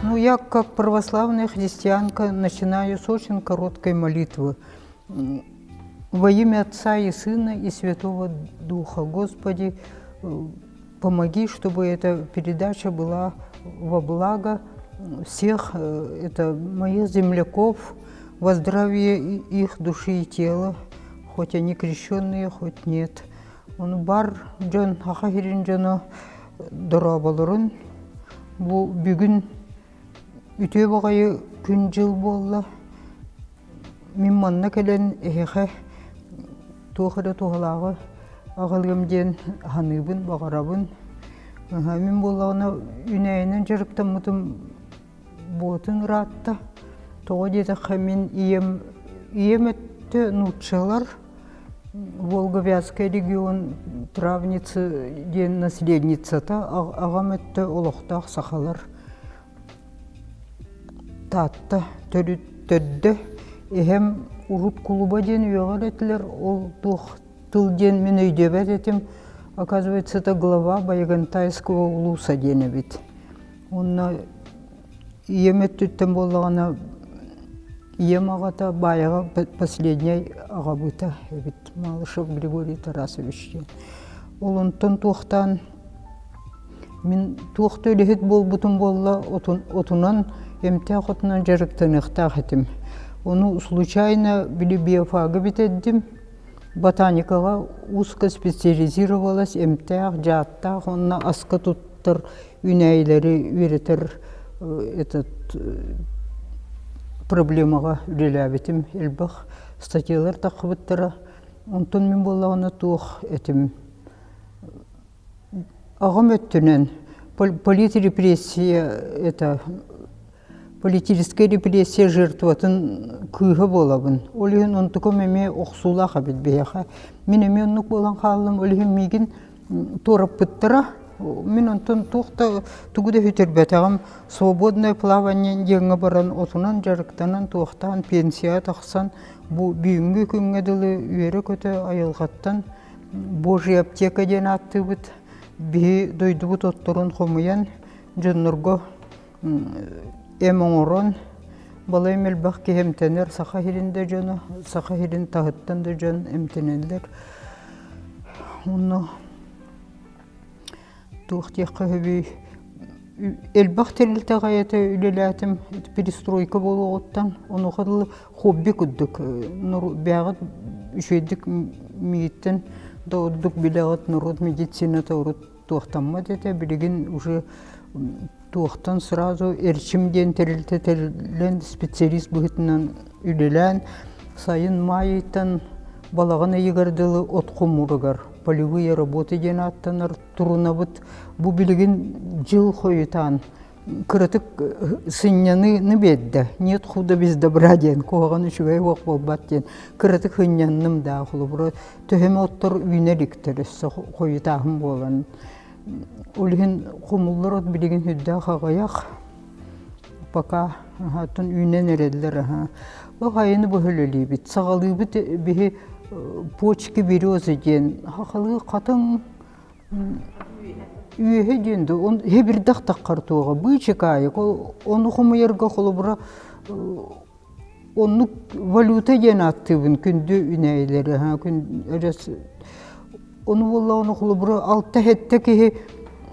Ну, я как православная христианка начинаю с очень короткой молитвы. Во имя Отца и Сына и Святого Духа, Господи, помоги, чтобы эта передача была во благо всех, это моих земляков, во здравие их души и тела, хоть они крещенные, хоть нет. Ону бар дьон, Саха сирин дьоно дорооболорун бу бүгүн үтүө баҕайы күн-дьыл буолла. Мин манна кэлэн эһиэхэ туох эрэ туһалааҕы аҕалыам диэн саныыбын, баҕарабын. Мин буоллаҕына үүнээйинэн дьарыктаммытым буотун ыраатта. Тоҕо диэтэххэ мин ийэм ийэм өттө нууччалар, Волго-Вятскай регион травницы диэн наследницата, аҕам өттө олохтоох сахалар. Таатта төрүт төрдө эһэм урут кулуба диэн үөҕэр этилэр, ол туох тыл диэн мин өйдөөбөт этим. Оказывается, это глава Баягантайского улуса диэн эбит. Уонна ийэм өттүттэн буоллаҕына ийэм аҕата Баайаҕа последняй аҕабыта эбит Малышев Григорий Тарасович диэн. Ол онтон туохтаан мин туох да үлэһит буолбутум буолла отунан эмтээх отунан дьарыктаныахтаах этим. Ону случайно били биофагы бүтэрдим. Ботаникаҕа узко специализировалась эмтээх, дьааттаах уонна аска туттар үүнээйилэри үөрэтэр этот проблемаҕа үлэлээбитим элбэх статьялар таххыбыттара. Онтон мин буоллаҕына туох этим аҕам өттүнэн политрепрессия это политическай репрессия жертватын кыыһа буолабын. Ол иһин онтукум эмиэ охсуулаах эбит биһиэхэ. Мин эмиэ оннук буолан хааллым. Ол иһин миигин туораппыттара. Мин онтон туох да тугу да сүтэрбэтэҕим. Свободное плавание диэҥҥэ баран отунан дьарыктанан туохтаан пенсияҕа тахсан бу бүгүҥҥү күҥҥэ дылы үөрэ-көтө айылҕаттан Божья аптека диэн ааттыыбыт. Биһи дойдубут отторун хомуйан дьоннорго эм оҥорон балай элбэх киһи эмтэнэр Саха сирин да дьоно, Саха сирин таһыттан да дьон эмтэнэллэр. Онно туох диэххэ сөбүй элбэх тэрилтэҕэ этэ үлэлээтим перестройка буолуоҕуттан онуоха дылы хобби курдук бэйэҕит үчүгэйдик миигиттэн да ордук билэҕит норуот медицината урут туохтаммат этэ билигин уже туохтан сразу Эрчим диэн тэрилтэ тэриллэн специалист быһыытынан үлэлээн сайын маай ыйтан балаҕан ыйыгар дылы от хомууругар полевые работы диэн ааттанар турунабыт бу билигин дьыл хойутаан кыратык сынньаныыны биэрдэ нет худа без добра диэн куһаҕан үчүгэй уох буолбат диэн кыратык сынньанным даа холобура төһөмө оттор үүнэ иликтэр өссө хойутааһын буолан Ол иһин хомуллар от билигин сүрдээх аҕыйах пока оттон үүнэн эрэллэр аһа. Ол хайыны быһа үлэлиибит. Саҕалыыбыт биһи почки березы диэн хахалыы хатыҥ үөһэ диэн да он хэбирдэх таххар туоҕа быычыкаайык ону хомуйарга холобура Оннук валюта диэн ааттыыбын күндү үүнээйилэри күн Ону буоллаҕына холобура алта-сэттэ киһи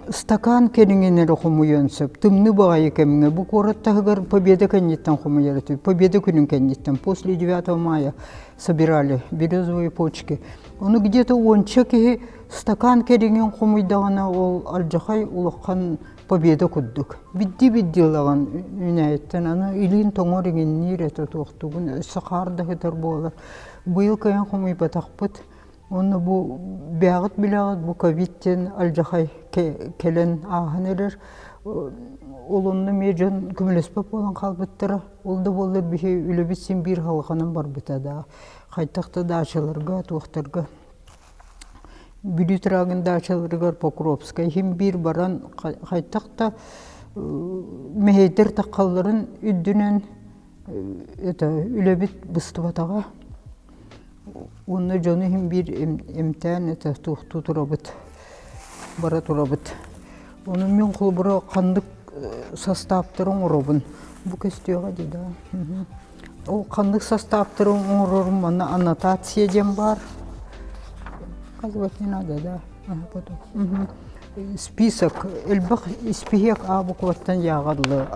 стакан кэриҥин эрэ хомуйуон сөп. Тымныы баҕайы кэмҥэ бу куорат таһыгар Победа кэнниттэн хомуйар этибит. Победа күнүн кэнниттэн после 9 мая собирали березовые почки. Ону где-то уонча киһи стакан кэриҥин хомуйдаҕына ол алдьархай улахан победа курдук. Бидди-бидди ылаҕын үүнээйиттэн аны илиин тоҥор иҥинниир этэ туохтугун өссө хаар да сытар буолар. Быйыл кыайан хомуйбатахпыт. Уонна бу бэйэҕит билэҕит бу ковид диэн алдьархай кэлэн ааһан эрэр. Ол онно эмиэ дьон көмөлөспөт буолан хаалбыттара. Ол да буоллар биһи үлэбит син биир халҕанан барбыта да. Хайдах да даачаларга, туохтарга Бүлүү трагын даачаларыгар Покровскай иһин биир баран хайдах да мэһэйдэр таххалларын үрдүнэн это үлэбит быстыбатаҕа уонна дьону иһин биир эмтээн это туохтуу турабыт бара турабыт. Ону мин холобура ханнык састааптары оҥоробун. Бу көстүөҕэ дии да. Ол ханнык састааптары оҥорорум манна аннотация диэн баар. Показывать не надо, да? Потом. Список. Элбэх испиһиэк А букваттан яаҕа дылы.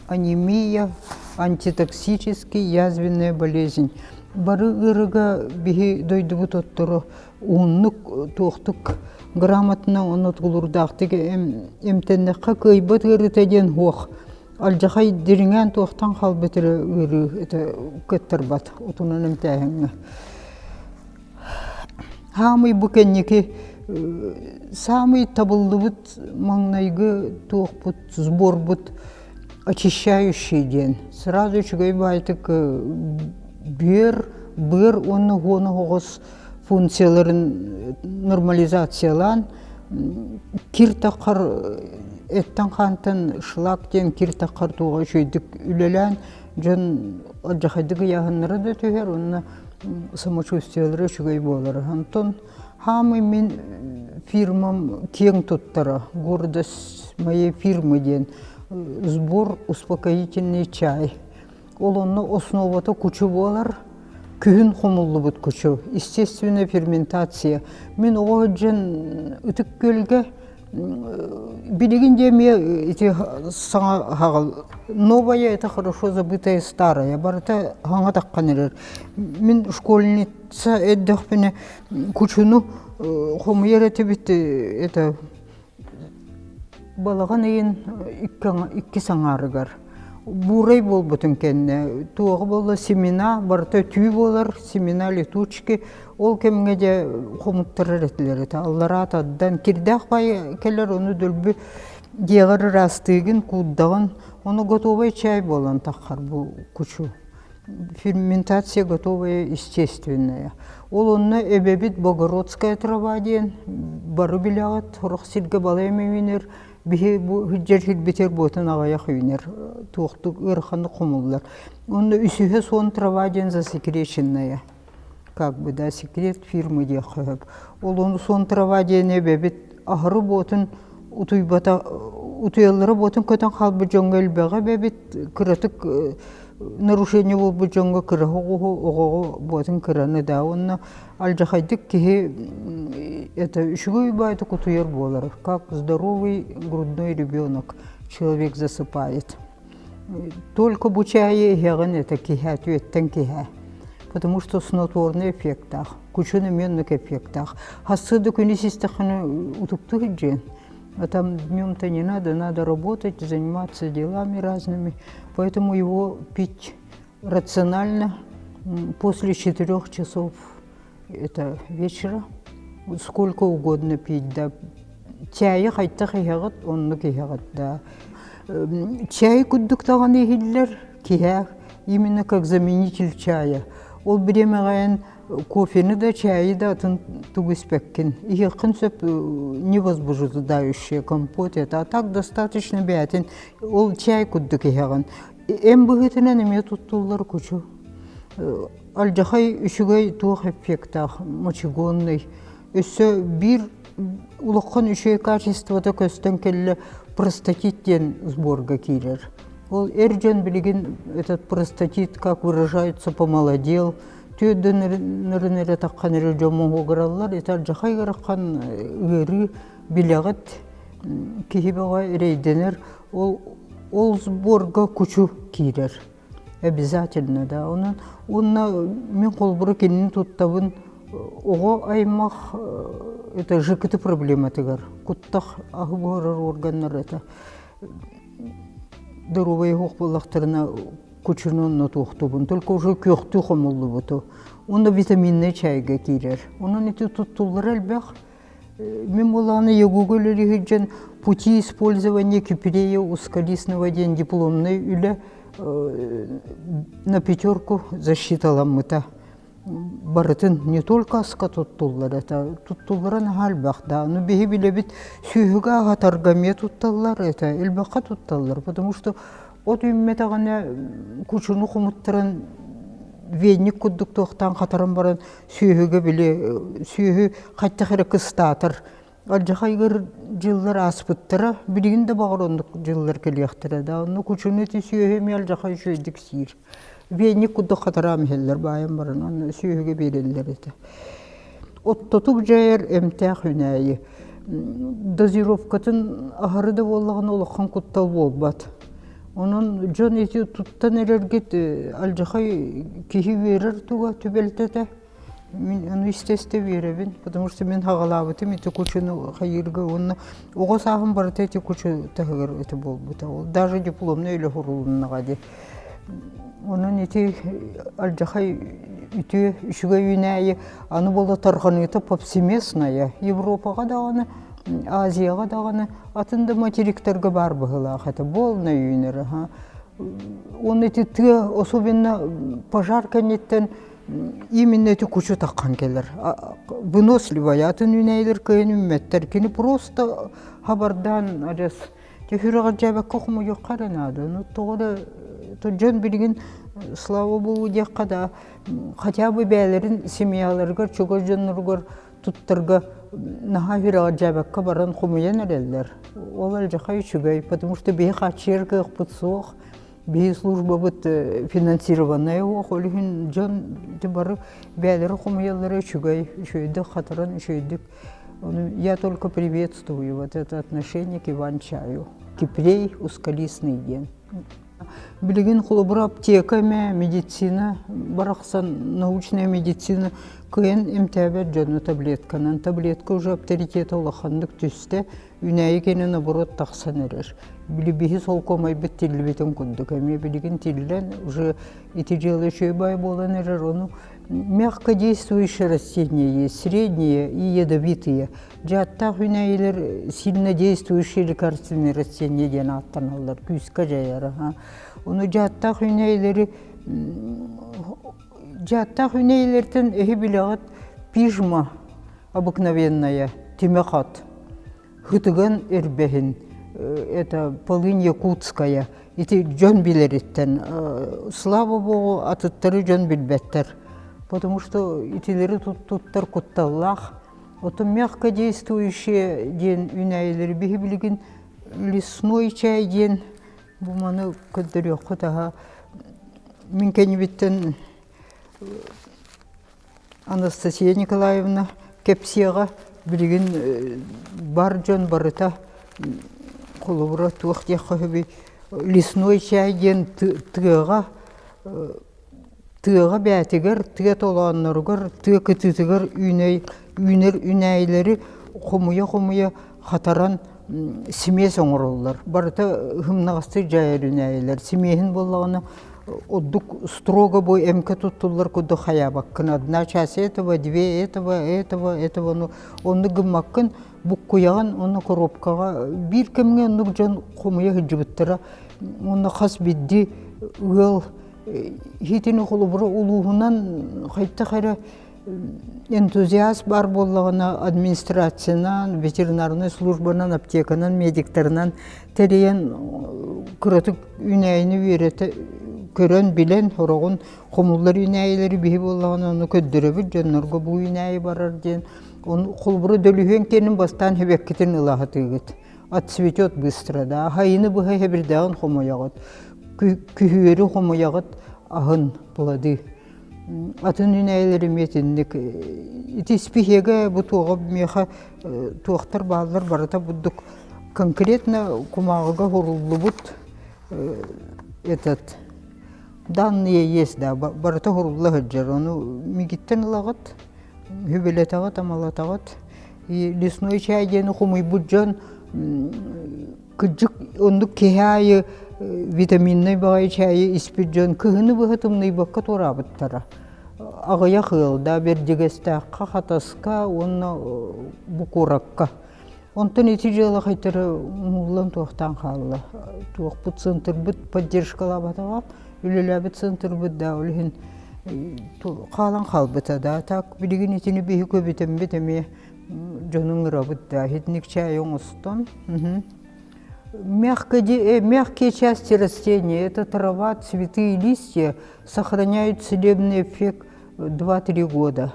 Анемия, антитоксический, язвенная болезнь. Бары ыарыыга биһи дойдубут отторо уһуннук туохтук грамотно онно тулуурдаахтык эмтэннэххэ кыайбат ыарыыта диэн суох. Алдьархай дириҥээн туохтан хаалбыт эрэ ыарыы это кыттарбат отунан эмтээһиҥҥэ. Хаамый бу кэнники саамай табыллыбыт маҥнайгы туохпут сборбут очищающий диэн. Сразу үчүгэй баайтык бүөр, быар уонна уон оһоҕос функцияларын нормализациялаан кир таххар эттэн-хаантан шлак диэн кир таххар туоҕа үчүгэйдик үлэлээн дьон алдьархайдык ыйааһыннара да түһэр уонна самочувствиелара үчүгэй буолар. Онтон хаамый мин фирмам киэҥ туттара гордость моей фирмы диэн сбор успокоительный чай. Ол онно основата кучу буолар, күһүн хомуллубут кучу, естественная ферментация. Мин оҕо сылдьан Ытык Күөлгэ билигин дьэ эмиэ ити саҥа хаҕыл новая это хорошо забытая старая барыта хаҥа таххан эрэр. Мин школьница эрдэхпинэ кучуну хомуйар этибит это Балаҕан ыйын иккис аҥаарыгар буурай буолбутун кэннэ туоҕа буолла семена барыта түү буолар семена летучки ол кэмҥэ дьэ хомуттарар этилэр этэ аллараа тардан кирдээх баай кэлэр ону дөлбү дьиэҕэр ыраастыыгын куурдаҕын ону готовай чай буолан таххар бу кучу Ферментация готовая естественная. Ол онно эбэбит Богородская трава диэн бары билэҕит, сорох сиргэ балай эмэ үүнэр, биһи бу сылдьар сирбитигэр буотун аҕыйах үүнэр, туохтук ыараханнык хомуллар. Онно үсүһэ суон трава диэн засекреченная, как бы да секрет фирмы диэххэ сөп. Ол ону суон трава диэн эбэбит аһары буотун утуйбата утуйаллара буотун көтөн хаалбыт дьоҥҥо элбэҕи эбэбит кыратык нарушение буолбут дьоҥҥо кыра оҕоҕу оҕоҕу буотун кыраны да уонна алдьархайдык киһи это үчүгэй баайдык утуйар буолар как здоровый грудной ребенок человек засыпает только бу чайы иһэҕин это киһэ түөттэн киһэ потому что снотворный эффектаах кучун эмиэ оннук эффектаах хассыда күнү систэххинэ утуктуу сылдьыан А там днем-то не надо, надо работать, заниматься делами разными. Поэтому его пить рационально после 4 часов это вечера. Сколько угодно пить, да. Чайы хайдах иһэҕит, оннук иһэҕит, да. Чай курдук даҕаны иһиллэр, киһээх, именно как заменитель чая. Ол бириэмэҕэ кофены да, чайы да атын тугу испэккин. Иһиэххин сөп невозбуждающие компот это, а так достаточно бэйэтин ол чай курдук иһэҕин. Эм быһыытынан эмиэ туттуллар кучу. Алдьархай үчүгэй туох эффектаах, мочегонный. Өссө биир улахан үчүгэй качествота көстөн кэллэ простатит диэн сборга киирэр. Ол эр дьон билигин этот простатит, как выражаются, помолодел, түөрдөн эрэ таххан эрэ дьон моһуогураллар. Это алдьархай ыарахан ыарыы билэҕит киһи бөҕө эрэйдэнэр. Ол ол сборга кучу киирэр. Обязательно да. Онон уонна мин холобура кинини туттабын оҕо аймах это ЖКТ проблематыгар куттах аһы буһарар органнар это доруобай уһук буоллахтарына кучуну онно туохтуубун только уже күөхтүү хомуллубуту уонна витаминнай чайга киирэр онон ити туттуллара элбэх мин буоллаҕына ЕГУга үлэлии сылдьан пути использования кипрея узколистного диэн дипломнай үлэ на пятерку засчиталаммыта барытын не только аска туттуллар это туттуллара наһаа элбэх да ну биһи билэбит сүөһүгэ аһатарга эмиэ тутталлар это элбэххэ тутталлар потому что от үүммэтэҕинэ кучуну хомуттаран веник курдук туохтаан хатаран баран сүөһүгэ били сүөһү хайдах эрэ кыстаатар. Алдьархайгар дьыллар ааспыттара, билигин да баҕар оннук дьыллар кэлиэхтэрэ да, онно кучуну ити сүөһү эмиэ алдьархай үчүгэйдик сиир. Веник курдук хатараам иһэллэр баайан баран, онно сүөһүгэ биэрэллэр этэ. Оттотук дьайар эмтээх үүнээйи. Дозировкатын аһары да буоллаҕына улахан куттал буолбат. Онон дьон ити туттан эрэргит алдьархай киһи үөрэр туга түбэлтэтэ. Мин ону истэ-истэ үөрэбин, потому что мин хаҕалаабытым ити кучуну хайыырга уонна оҕо сааһым барыта ити кучу таһыгар ити буолбута. Ол даже дипломнай үлэ сурулуннаҕа дии. Онон ити алдьархай үтүө үчүгэй үүнээйи аны буола тарҕаныыта повсеместная. Европаҕа даҕаны, Азияҕа даҕаны, атын да материктарга баар быһыылаах этэ. Буолна үүнэр аха. Уонна ити тыа особенно пожар кэнниттэн именно эти кучу таххан кэлэр. Выносливая атын үүнээйилэр кыайан үүммэттэр. Кини просто хабардаан адьас сүрэҕэлдьээбэккэ хомуйуохха эрэ наада. Ну тоҕо эрэ дьон билигин слава богу диэххэ да хотя бы бэйэлэрин семьяларыгар чугас дьонноругар туттарга наһаа сүрэҕэлдьээбэккэ баран хомуйан эрэллэр. Ол алдьархай үчүгэй, потому что биһи хааччыйар кыахпыт суох. Биһи службабыт финансированная суох, ол иһин дьон бары бэйэлэрэ хомуйаллара үчүгэй, үчүгэйдик хатаран, үчүгэйдик. Я только приветствую вот это отношение к Иван-чаю. Кипрей узколистный диэн. Билигин холобура аптека эмэ, медицина барахсан, научная медицина кыайан эмтээбэт дьону таблетканан. Таблетка уже авторитета улаханнык түстэ, Үүнээйи кэнэ наоборот тахсан эрэр. Били биһи солкуомайбыт тиллибитин курдук эмиэ билигин тиллэн уже ити дьыала үчүгэй баай буолан эрэр ону мягко действующие растения есть, средние и ядовитые. Дьааттаах үүнээйилэр сильно действующие лекарственные растения диэн ааттаналлар, күүскэ дьайар. Ону дьааттаах үүнээйилэри дьааттаах үүнээйилэртэн эһи билэҕит пижма обыкновенная тимэх ат Хытыган эрбэһин это полынь якутская ити дьон билэриттэн слава богу атыттары дьон билбэттэр потому что итилэри туттар кутталлаах оттон мягко действующие диэн үүнээйилэри биһи билигин лесной чай диэн бу маны көрдөрүөххүт аха мин кэннибиттэн Анастасия Николаевна кэпсиэҕэ билигин бар дьон барыта холобура туох диэххэ сөбүй лесной чай диэн тыаҕа тыаҕа бээтигэр тыа толоонноругар тыа кытыытыгар үүнэй үүнэр үүнээйилэри хомуйа-хомуйа хатаран симиэс оҥороллор. Барыта һымнаҕастык дьайар үүнээйилэр. Симиэһин буоллаҕына ордук строго бу эмкэ туттуллар курдук хайаабаккын. Одна часть этого, две этого, этого, этого ну оннук гыммаккын буккуйаҕын уонна коробкаҕа биир кэмҥэ оннук дьон хомуйа сылдьыбыттара. Уонна хас биирдии ыал иһитини холобура улууһунан хайдах эрэ Энтузиаст баар буоллаҕына администрациянан, ветеринарнай службанан, аптеканан, медиктарынан тэрийэн кыратык үүнээйини үөрэтэ көрөн билэн сороҕун хомуллар үүнээйилэри биһи буоллаҕына ону көрдөрөбүт дьоннорго бу үүнээйи барар диэн ону холобура дөлүһүөн кэннин бастаан эбэккитин ыла сатыыгыт отцветет быстро да хайыны быһа эбирдээҕин хомуйаҕыт күһүөрү хомуйаҕыт аһын плоды Атын үүнээйилэр эмиэ итинник ити испииһэгэ бу туоҕа миэхэ туохтар бааллар барыта бурдук конкретно кумааҕыга суруллубут этот данные есть да барыта сурулла сылдьар ону мигиттэн ылаҕыт үбүлэтэҕит амалатаҕыт и лесной чай диэни хомуйбут дьон Кырдьык, оннук киһи аайы витаминнай баҕайы чээйи испит дьон кыһыны быһа тымныйбакка туораабыттара. Аҕыйах ыал да Бэрдьигэстээххэ, Хатаска уонна бу куоракка. Онтон ити дьыала хайтары умуллан туохтаан хаалла. Туохпут центрбыт поддержкалаабатаҕа, үлэлээбит центрбыт да ол иһин хаалан хаалбыта да. Так билигин итини биһи көбүтэммит эмиэ дьону ыҥырабыт да итинник чай оҥостон Мягкие части растения – это трава, цветы и листья сохраняют целебный эффект 2-3 года,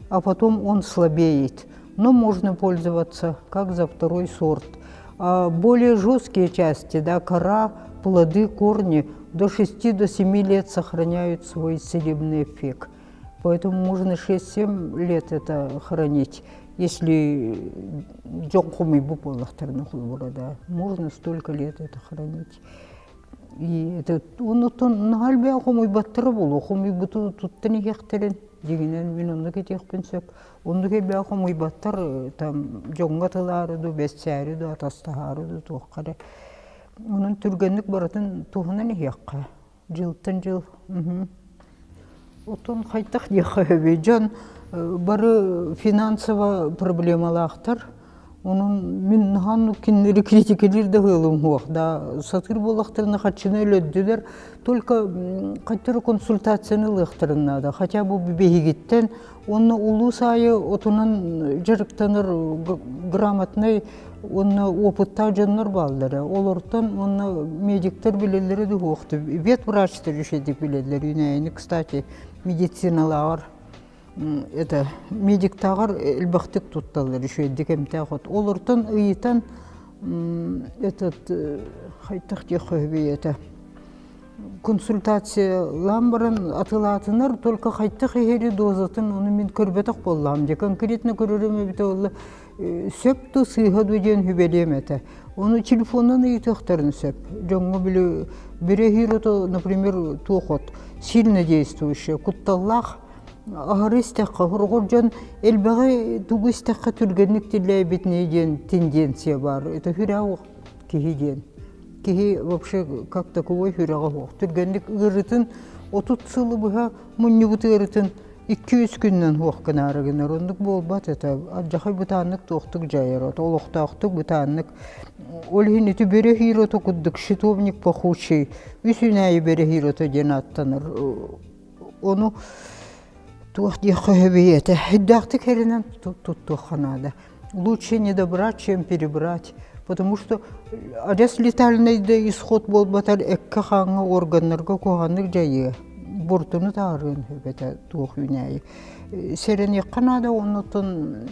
а потом он слабеет. Но можно пользоваться как за второй сорт. А более жесткие части, да, кора, плоды, корни до 6 до 7 лет сохраняют свой целебный эффект. Поэтому можно 6-7 лет это хранить. Если дьон хомуйбут буоллахтарына холобура да, можно столько лет это хранить. И это оннуттан наһаа элбэҕи хомуйбаттара буолуо. Хомуйбуту туттан иһиэхтэрин дьиҥинэн мин оннук этиэхпин сөп. Оннук элбэҕи хомуйбаттар там дьоҥҥо тылаары дуу, бэссээри дуу, атастаһаары дуу туохха эрэ. Онон түргэнник барытын туһунан иһиэххэ. Дьылтан дьыл. Оттон хайдах диэххэ сөбүй? Дьон бары финансово проблемалаахтар. Онон мин наһаа кинилэри критикэлиир да ыалым суох. Да сатыыр буоллахтарына харчыны өлөрдүлэр. Только хайдах консультацияны ылыахтарын наада. Хотя бы биһигиттэн уонна улуус аайы отунан дьарыктанар грамотнай уонна опыттаах дьоннор бааллара. Олортон уонна медиктэр билэллэрэ да суохту. Ветврачтар үчүгэйдик билэллэр. Үүнээйини, кстати, медициналааҕар это медиктааҕар элбэхтик тутталлар үчүгэйдик эмтээх от. Олортон ыйытан этот хайдах диэххэ үһүбүй этэ консультациялаан баран атылаатынар только хайдах иһэри дозатын ону мин көрбөтөх буоллаҕым дьэ конкретно көрөрүм эбитэ буолла сөп дуу сыыһа дуу диэн сүбэлиэм этэ ону телефонунан ыйытыахтарын сөп дьоҥҥо били бирэһиир ото например туох от сильно действующая кутталлаах аһары истэххэ хороҕор дьон элбэҕи тугу истэххэ түргэнник тиллээбитинэй диэн тенденция баар это сүрэх киһи диэн Киһи вообще как таковой сүрэҕэ суох. Түргэнник ыарыытын 30 сылы быһа мунньубут ыарыытын 2-3 күнүнэн суох гынаары гынар. Оннук буолбат этэ. Алдьархай бытааннык туохтук дьайар от, олохтоохтук бытааннык. Ол иһин ити бөрө иһиир ото курдук щитовник пахучий, үс үүнээйи бөрө иһиир ото диэн ааттанар. Ону туох диэххэ сөбүй этэ. Үрдээхтик эрэнэн туттуохха наада. Лучше не добрать, чем перебрать. Потому что адьас летальный да исход буолбатар эккэ-хааҥҥа органнарга куһаҕаннык дьайыа. Буортуну таарыан сөп этэ туох үүнээйи. Сэрэниэххэ наада оннуттан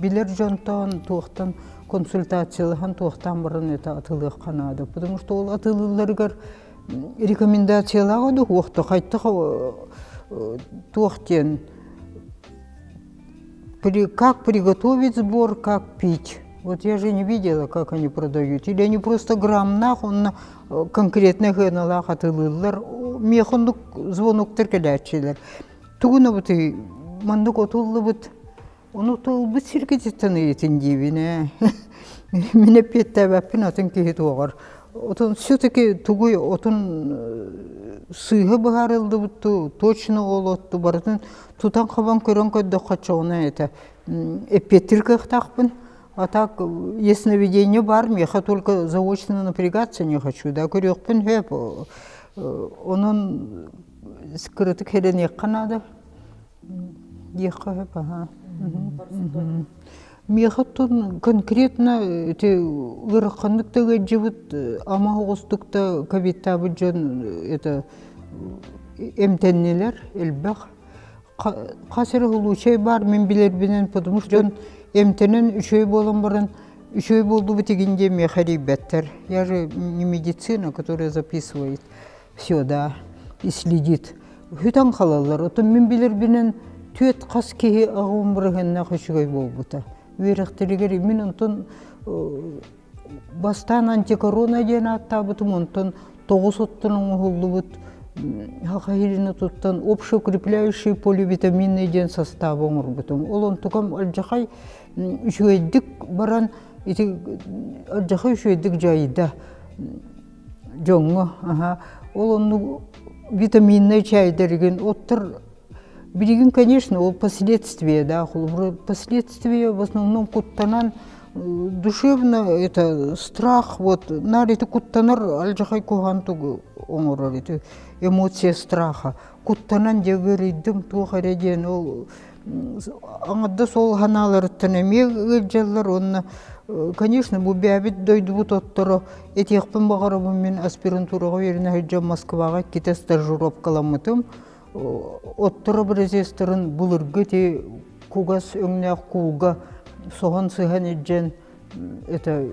билэр дьонтон туохтан консультациялаһан туохтаан баран это атылыахха наада. Потому что ол атылыылларыгар рекомендациялааҕа да уохта хайтах туох диэн как приготовить сбор, как пить. Вот я же не видела, как они продают. Или они просто граммнаах онно конкретно сыаналаах атыылыыллар. Миэхэ оннук звоноктар кэлээччилэр. Тугун обутый маннык отуллубут Ону тылбыт сиргититтэн ыйытын диибин ээ. Мин эппиэттээбэппин атын киһи туоҕар. Отон все-таки тугуй отун сыыһа быһаарыллыбыт дуу, точно ол отту барытын тутан-хабан көрөн көрдөххө оччоҕуна этэ эппиэттиир кыахтаахпын. А так ясновидение бар, миэхэ только заочно напрягаться не хочу, да, көрүөхпүн сөп. Онон кыратык хэрэниэххэ наада. Диэххэ сөп аһаа. Миэхэ оттон конкретно ити ыараханнык да ыалдьыбыт, ама оҕустук да ковидтаабыт дьон это эмтэннилэр элбэх. Хас эрэ случай баар мин билэрбинэн, потому что дьон эмтэнэн үчүгэй буолан баран үчүгэй буолдубут игин диэн миэхэ эрийбэттэр. Я же не медицина, которая записывает. Все, да, и следит. Хүтэн халаллар. Отон мин билэрбинэн түөт хас киһи аҕабын бырыһыаннаах үчүгэй буолбута. Үөрэхтэригэр мин онтон бастаан антикорона диэн ааттаабытым, онтон тоҕус оттон оҥоһуллубут саха иһиринэ туттан общеукрепляющий поливитаминный диэн састаабы оҥорбутум. Ол онтукам алдьархай үчүгэйдик баран ити алдьархай үчүгэйдик дьайда. дьоҥҥо аһа ол оннук витаминнай чайдарыгын оттор билигин конечно ол последствия да холобура последствия в основном куттанан душевно это страх вот наар ити куттанар алдьархай куһаҕан тугу оҥорор ити эмоция страха куттанан дьэ ыарыйдым туох эрэ диэн ол аҥардас ол санааларыттан эмиэ ыалдьаллар уонна конечно бу бэйэбит дойдубут отторо этиэхпин баҕарабын мин аспирантураҕа үөрэнэ сылдьан Москваҕа иккитэ стажировкаламмытым отторо образецтарын былыргы ити кугас өҥнөөх куулга. соһон сыһан илдьэн это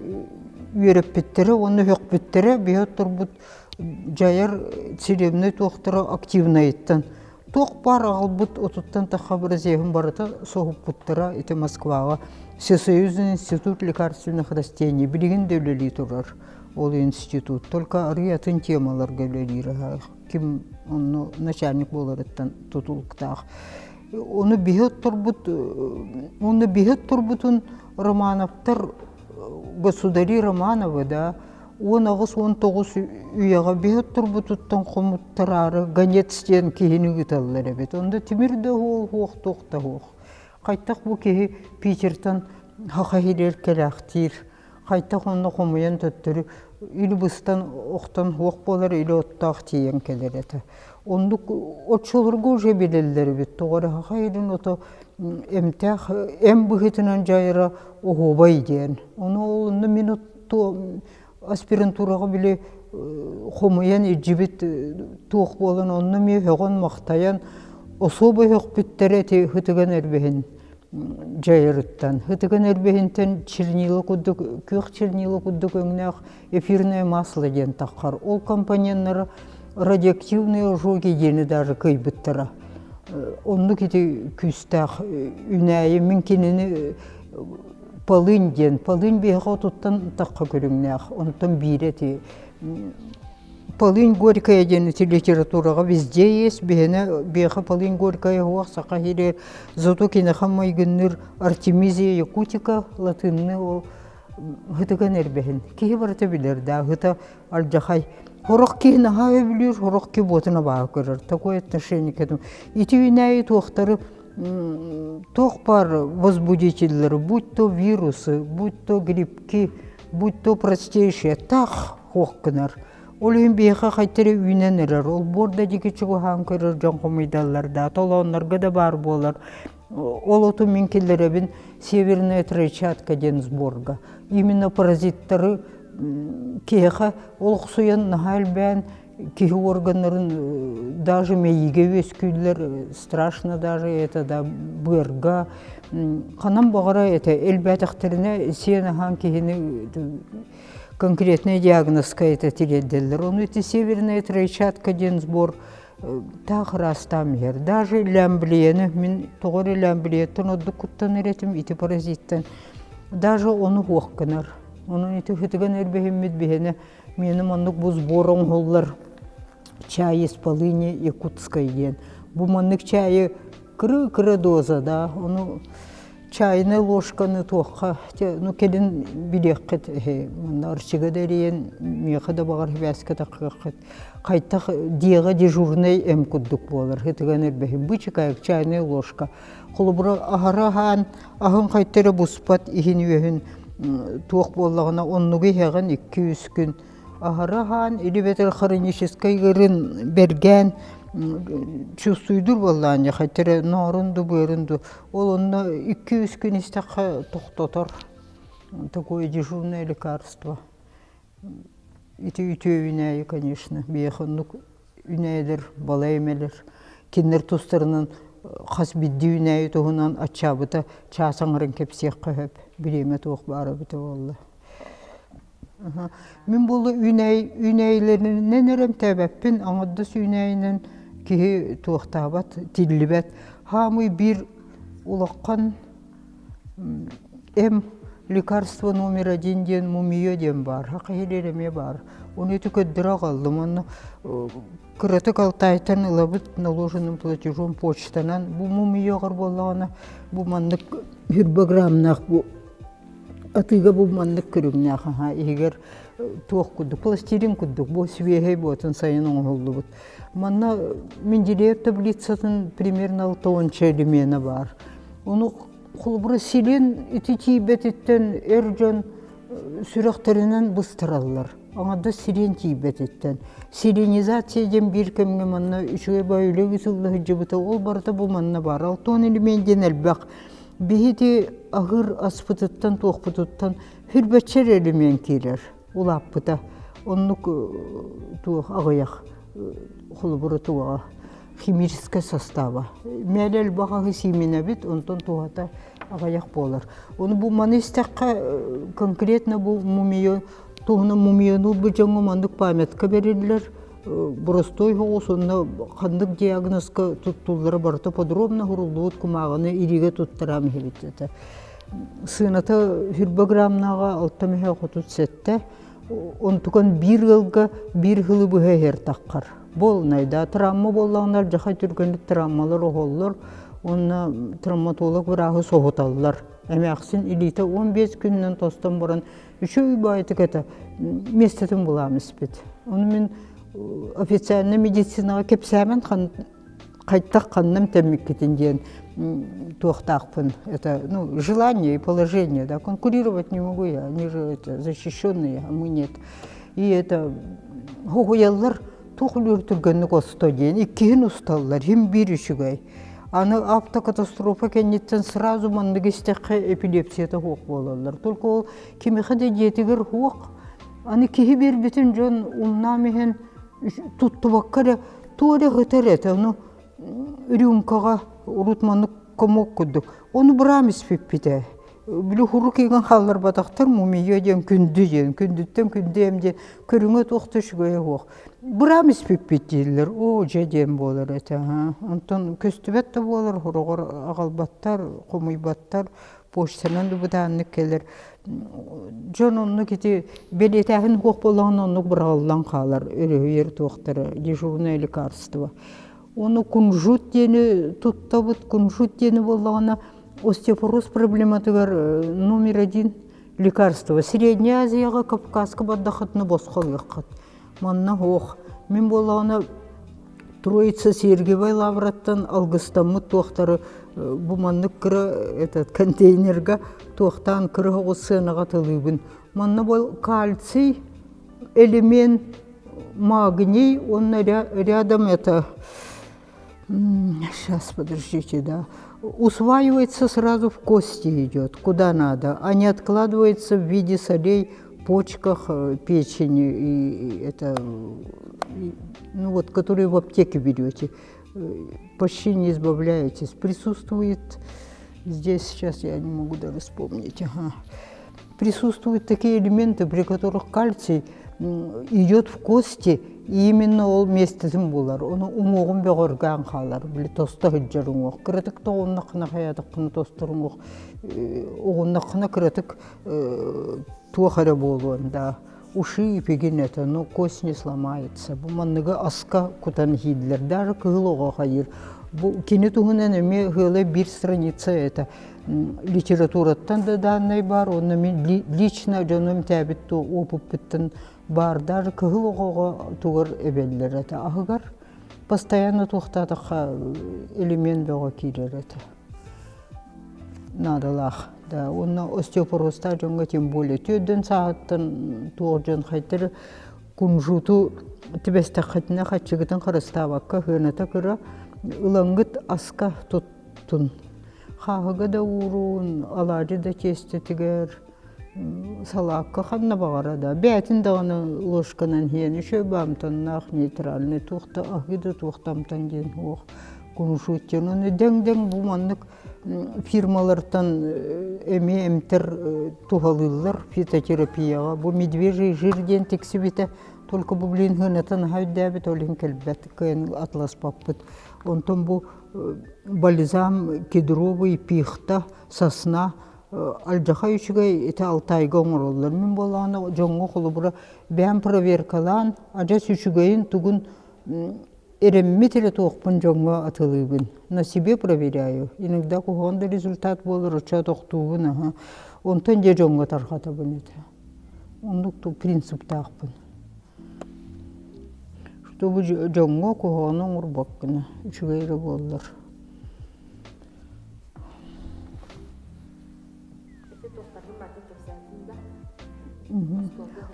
үөрэппиттэрэ уонна үөхпүттэрэ биһи турбут дьайар целебнай туохтара активнайыттан туох баар аҕалбыт отуттан тахха образеһын барыта соһуппуттара ити Москваҕа Всесоюзный институт лекарственных растений билигин да үлэлии турар ол институт только арыый атын темаларга үлэлиир ким онно начальник буоларыттан тутулуктаах ону биһи отторбут уонна биһи отторбутун Романовтар государи Романовы да 18-19 үйэҕэ биһи отторбутуттан хомуттараары гонец диэн киһини ыыталлар эбит. Онно тимир да уол суох, туох да суох. Хайтах бу киһи Питертан хаха иһигэр кэлээхтиир. Хайтах онно хомуйан төттөрү или быстан охтон суох буолар, или оттоох тиийэн кэлэр этэ. Оннук оччолорго уже билэллэр эбит. Тоҕо эрэ хаха иһин ото эмтээх эм быһыытынан дьайара оһуобай диэн. Ону ол онно мин аспирантураҕа били хомуйан илдьибит туох буолан онно эмиэ өҕөн-махтайан особо өһөхпүттэрэ ити ытыган эрбэһин дьайарыттан. Ытыган эрбэһинтэн чернила курдук күөх чернила курдук өҥнөөх эфирное масло диэн таххар. Ол компоненнара радиоактивные ожоги диэни даже кыйбыттара. Оннук ити күүстээх үнээйи мин кинини полынь диэн полынь биһиэхэ отуттан тахха көрүҥнээх онтон биирэ ити полынь горькая диэн ити литератураҕа везде есть биһиэнэ биһиэхэ полынь горькая уох саха иһирэр зато киниэхэ майгынныыр артемизия якутика латынны ол һытыган эрбэһин киһи барыта билэр да һыта алдьахай Сорох киһи наһаа өбүлүүр, сорох киһи буотун абааһы көрөр. Такое отношение к этому. Ити үүнээйи туохтары туох баар возбудителлары, будь то вирусы, будь то грибки, будь то простейшие, таах хуох гынар. Ол иһин биһиэхэ хайта эрэ үүнэн эрэр. Олбуор да диэки чугаһаан көрөр дьон хомуйдаллар да, толооннорго да баар буолар. Ол оту мин киллэрэбин Северная тройчатка диэн сборга. Именно паразиттары киһиэхэ олохсуйан наһаа элбээн киһи органнарын даже мэйиигэ үөскүүллэр страшно даже это да быарга ханан баҕара это элбээтэхтэринэ сиэн аһаан киһини конкретный диагнозка это тириэрдэллэр ону ити северная тройчатка диэн сбор таах ыраастаан иһэр даже лямблияны мин тоҕо эрэ лямблияттан ордук куттанар этим ити паразиттан даже ону суох гынар Онон ити ытыган өрбөһүммүт биһиэнэ миэнэ маннык бу сбор оҥоһуллар чай из полыни якутской диэн. Бу маннык чайы кыра-кыра доза да, ону чайная ложканы туохха, ну кэлин билиэххит манна арчыга да эрийэн миэхэ да баҕар сибээскэ таххыаххыт. Хайтах диэҕэ дежурнай эм курдук буолар ытыган өрбөһүм. Бу чекаек чайная ложка. Холобура аһара аһаан аһын хайта эрэ буспат иһин-үөһүн туох буоллаҕына оннугу иһэҕин 2-3 күн аһара аһаан или бэтэр хроническай ыарын бэргээн чувствуйдуур буоллаҕын дьэ хайта эрэ ноорун ду быарын ду ол онно 2-3 күн истэххэ тохтотор такое дежурное лекарство ити үтүө үүнээйи конечно биһиэхэ оннук үнээлэр, балай эмэлэр кинилэр тустарынан хас биирдии үнээйи туһунан аччаабыта чаас аҥарын кэпсиэххэ сөп бириэмэ туох баара эбитэ буолла. Мин буолла үүнээйи үүнээйилэринэн эрэ эмтээбэппин, аҥардас үүнээйинэн киһи туохтаабат, тиллибэт. Хаамый биир улахан М лекарство номер один диэн мумия диэн баар, хахиһилиэр эмиэ баар. Ону ити көрдөрө аҕаллым. Онно кыратык Алтайтан ылабыт наложенным платежом почтанан. Бу мумияҕар буоллаҕына бу маннык граммнаах бу атыыга бу маннык көрүҥнээх аһа иһигэр туох курдук пластилин курдук бу свиэһэй буотун сайын оҥоһуллубут. Манна Менделеев таблицатын примерно алтауонча элемена баар. Ону холобура силин ити тиийбэтиттэн эр дьон сүрэхтэринэн быстараллар. Аҥардас силин тиийбэтиттэн. Селенизация диэн биир кэмҥэ манна үчүгэй баайы ыытылла сылдьыбыта. Ол барыта бу манна баар. Алтон элемент диэн элбэх. Биһи ити аһыыр аспытыттан, туохпутуттан хүрбэччэр элемент киирэр. Улааппыта. Оннук туох аҕыйах холобура туоҕа. химическэй состава. Мээлэ элбэх аһы сииминэбит, онтон туһата аҕыйах буолар. Ону бу маны истэххэ, конкретно бу мумия туһунан мумияны ылбыт дьоҥҥо маннык памятка бэриллэр. Боростуой соҕус онно ханнык диагнозка туттуллара барыта подробно суруллубут кумааҕыны илиигэ туттараам иһэбит этэ. Сыаната 20 граммнааҕа 637 Онтукан биир ыалга биир сылы быһа иһэр таххар. Буолунай да травма буоллаҕына алдьархай түргэнник травмалар оһоллор уонна травматолог бырааһы соһуталлар. Эмээхсин илиитэ 15 күнүнэн тостон баран үчүгэй баайытык этэ миэстэтин булаам испит. Ону мин официальнай медицинаҕа кэпсээмэн хайдах ханна эмтэммиккитин диэн туохтаахпын это ну желание и положение да конкурировать не могу я они же это защищенные а мы нет и это хоһуйаллар туох үлүөр түргэнник осто диэн иккиһин усталлар иһин биир үчүгэй аны автокатастрофа кэнниттэн сразу маннык истэххэ эпилепсията суох буолаллар только ол кимиэхэ да дьиэтигэр суох аны киһи биэрбитин дьон умнаам иһин туттубакка эрэ Туох эрэ ытар этэ, ону рюмкаҕа урут маннык комок курдук. Ону быраам испиппитэ. Били хурук иҥэн хаалларбатахтар мумия диэн күндү диэн, күндүттэн күндү эм диэн көрүҥэ туох да үчүгэйэ суох. Быраам испиппит дииллэр, оо дьэ диэн буолар этэ. Онтон көстүбэт да буолар, хороҕор аҕалбаттар, хомуйбаттар, почтанан да бытааннык кэлэр. Дьон оннук ити бэлиэтээһин суох буоллаҕына оннук быраҕыллан хаалар өрүһүйэр туохтара дежурное лекарство. Ону кунжут диэни туттабыт, кунжут диэни буоллаҕына остеопороз проблематыгар номер один лекарство. Средняя Азияҕа Кавказка бардаххытына босхо ылыаххыт. Манна суох. Мин буоллаҕына Троица Сергиевай лавраттан алгыстаммыт туохтары бу маннык кыра этот контейнерга туохтаан кыра оҕус сыанаҕа тылыыбын. Манна бол кальций, элемент, магний уонна рядом это сейчас подождите, да, усваивается сразу в кости идет, куда надо, а не откладывается в виде солей в почках, печени и это, ну вот, которые в аптеке берете, почти не избавляетесь. Присутствует здесь, сейчас я не могу даже вспомнить, ага. Присутствуют такие элементы, при которых кальций идет в кости, и именно ол миэстэтин булар. Ону уҥуоҕун бөҕөргөөн хаалар, били тосто сылдьар уҥуох. Кыратык да оҕуннаххына хайаатаххына тостор уҥуох, оҕуннаххына кыратык туох эрэ буолуон да уши ипигин это, но кость не сломается. Бу манныгы аска кутан иһииллэр. Даже кыһыл оҕо хайыыр. Бу кини туһунан эмиэ ыала биир страница это литератураттан да даннай баар, уонна мин лично дьонум тээбит опыппыттан баар даже кыһыл оҕоҕо тугар эбэллэр этэ. Аһыгар постоянно туохтаатахха элемент бөҕө киирэр этэ. Наадалаах. Да, уонна остеопорозтаах дьоҥҥо тем более түөрдэн сааһыттан туох дьон хайтар кунжуту түбэстэххитинэ хаччыгытын харыстаабакка сыаната кыра ылаҥҥыт аска туттун. Хааһыга да ууруун, алаадьы да тиэстэтигэр, салаакка ханна баҕара да бэйэтин даҕаны ложканан иһэн үчүгэй амтаннаах нейтральный туох да аһыы да туох да амтан диэн суох кунжут диэн ону дэҥ-дэҥ бу маннык фирмалартан эмиэ эмтэр туһалыыллар фитотерапияҕа бу медвежий жир диэн тиксибитэ только бу блин сыаната наһаа үрдээбит ол иһин кэлбэт кыайан атласпаппыт онтон бу бальзам кедровый пихта сосна алдьархай үчүгэй ити Алтайга оҥороллор. Мин буоллаҕына дьоҥҥо холобура бэйэм проверкалаан адьас үчүгэйин тугун эрэммит эрэ туохпун дьоҥҥо атылыыбын. На себе проверяю. Иногда куһаҕан да результат буолар, оччо тохтуубун аһа. Онтон дьэ дьоҥҥо тарҕатабын этэ. Оннук принциптаахпын. Чтобы дьоҥҥо куһаҕаны оҥорбоккуна, үчүгэй эрэ буоллар.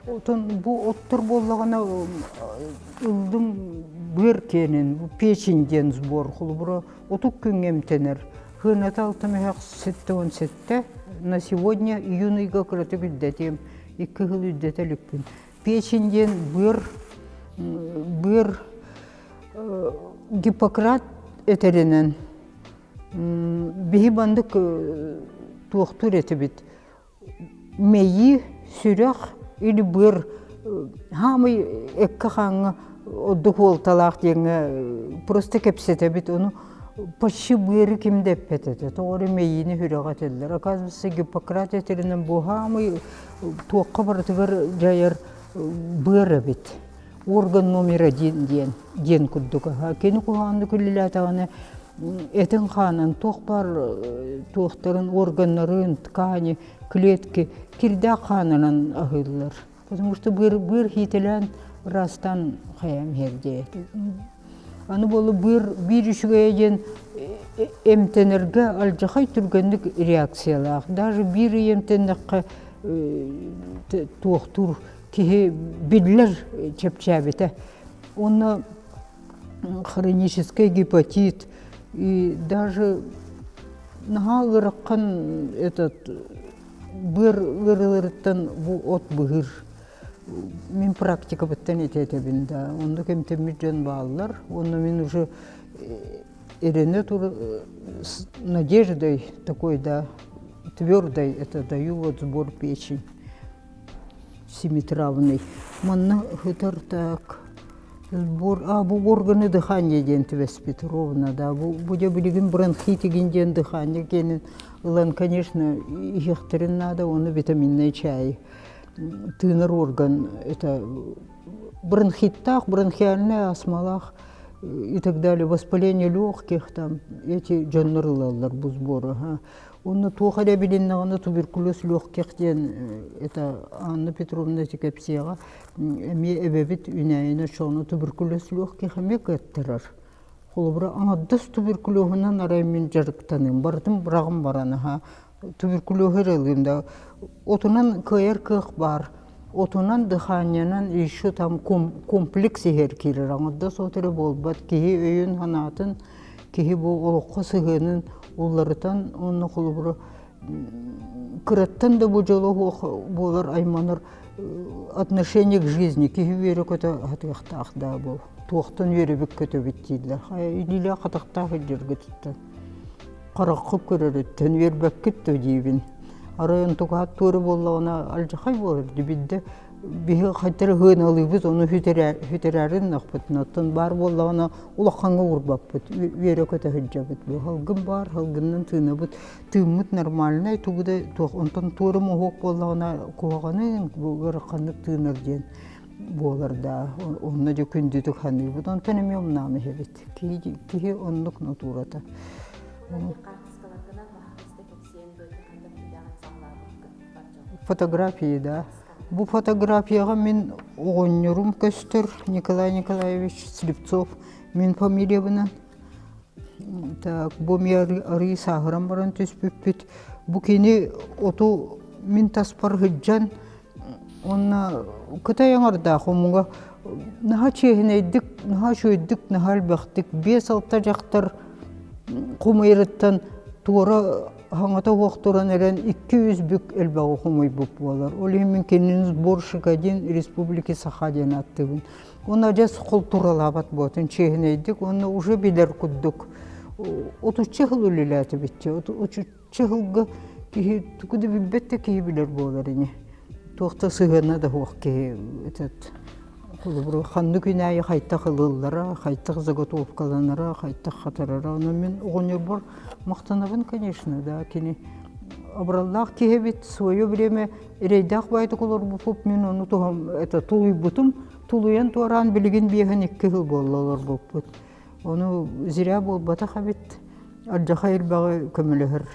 Отон бу оттор буоллаҕына ыллым быар киэнин, бу печень диэн сбор холобура отут күҥҥэ эмтэнэр. Сыаната алтымыһах 77 на сегодня июнь ыйга кыратык үрдэтиэм, икки сыл үрдэтэ иликпин. Печень диэн быар быар. Гиппократ этэринэн биһи маннык туохтуур этибит мэйии, сүрэх или быар хаамый эккэ-хааҥҥа ордук уолталаах диэҥҥэ просто кэпсэтэбит ону почти быары ким да эппэт этэ тоҕо эрэ мэйиини сүрэҕэ этэллэр оказывается Гиппократ этэринэн бу хаамый туохха барытыгар дьайар быар эбит орган номер один диэн диэн курдук кини куһаҕаннык үлэлээтэҕинэ этин хаанын туох баар туохтарын органнарын ткани клетки кирдээх хаанынан аһыыллар потому что быар быар хиитэлээн ыраастаан хайаан иһэр диэ аны буолу быар биир үчүгэйэ диэн эмтэнэргэ алдьархай түргэнник реакциялаах даже биир ый эмтэннэххэ туохтуур киһи биллэр чэпчээбитэ. Уонна хронический гепатит и даже наһаа ыарахан этот быар ыарыыларыттан бу от быһыыр. Мин практикабыттан ити этэбин да. Оннук эмтэммит дьон бааллар. Уонна мин уже эрэнэ тур с надеждой такой да твердой это даю вот сбор печень. Семитравный. Манна сытар так сбор а бу органы дыхания диэн түбэспит ровно да бу бу дьэ билигин бронхит игин диэн дыхание киэнин ылан конечно иһиэхтэрин наада уонна витаминный чай тыынар орган это бронхиттаах бронхиальная астмалаах и так далее воспаление легких там эти дьоннор ылаллар бу сбору Уонна туох эрэ билиннэҕинэ туберкулез легких диэн это Анна Петровна ити кэпсиэҕэ эмиэ эбэбит үүнээйини оччоҕуна туберкулез легких эмиэ кыаттарар. Холобура аҥардас туберкулеһунан арай мин дьарыктаныым барытын быраҕан баран аһа туберкулеһу эрэ ылыым да отунан кыайар кыах баар отунан дыханиянан еще там комплекс иһэр киирэр аҥардас от эрэ буолбат киһи өйүн санаатын киһи бу олоххо сыһыанын уларытан уонна холобура кыраттан да бу дьоло суох буолар айманар отношение к жизни киһи үөрэ-көтө сатыахтаах да бу туохтан үөрэбит көтөбүт дииллэр хайа илиилээх атахтаах илдьиргититтэн хараххыт көрөрүттэн үөрбэккит да диибин арай онтукаат туора буоллаҕына алдьархай буолар дибидде биһи хайдах ыһыаналыыбыт ону сүтэрээри гыннахпытына оттон баар буоллаҕына улахаҥҥа уурбаппыт үөрэ-көтө сылдьабыт бу һалгын баар һалгынынан тыынабыт тыыммыт нормальнай тугу да туох онтон туора моһуок буоллаҕына куһаҕаны бу ыараханнык тыынар диэн буолар да онно дьэ күндүтүк саныыбыт онтон эмиэ умнаан иһэбит киһи киһи оннук натурата Фотографии, да. Бу фотографияҕа мин оҕонньорум көстөр Николай Николаевич Слепцов мин фамилиябынан. Так, бу ми арыы сааһыран баран түспүппүт. Бу кини оту мин таспар сылдьан уонна кытай аҥардаах омуга наһаа чиэһинэйдик, наһаа үчүгэйдик, наһаа элбэхтик 5-6 дьахтар хомуйарыттан туора хаҥата суох туран эрэн 200 бүк элбэҕи хомуйбут буолар. Ол иһин мин кинини сборщик один Республики Саха диэн ааттыыбын. Уонна адьас култууралаабат буолтун чиэһинэйдик уонна уже билэр курдук отучча сыл үлэлээтибит отучча сылга киһи тугу да билбэт да киһи билэр буолар ини. Туох да сыһыана да суох киһи этот Холобура, ханнык күн аайы хайтах ылыллара, хайтах заготовкаланара, хайтах хатарара. Онон мин оҕонньорбор махтанабын, конечно, да, кини абыраллаах киһи эбит, свое время эрэйдээх баайдык олорбуппут, мин ону туһам, это, тулуйбутум, тулуйан туораан билигин биэһэн икки сыл буолла олорбуппут. Ону зря буолбатах эбит, алдьархай элбэҕи көмөлөһөр.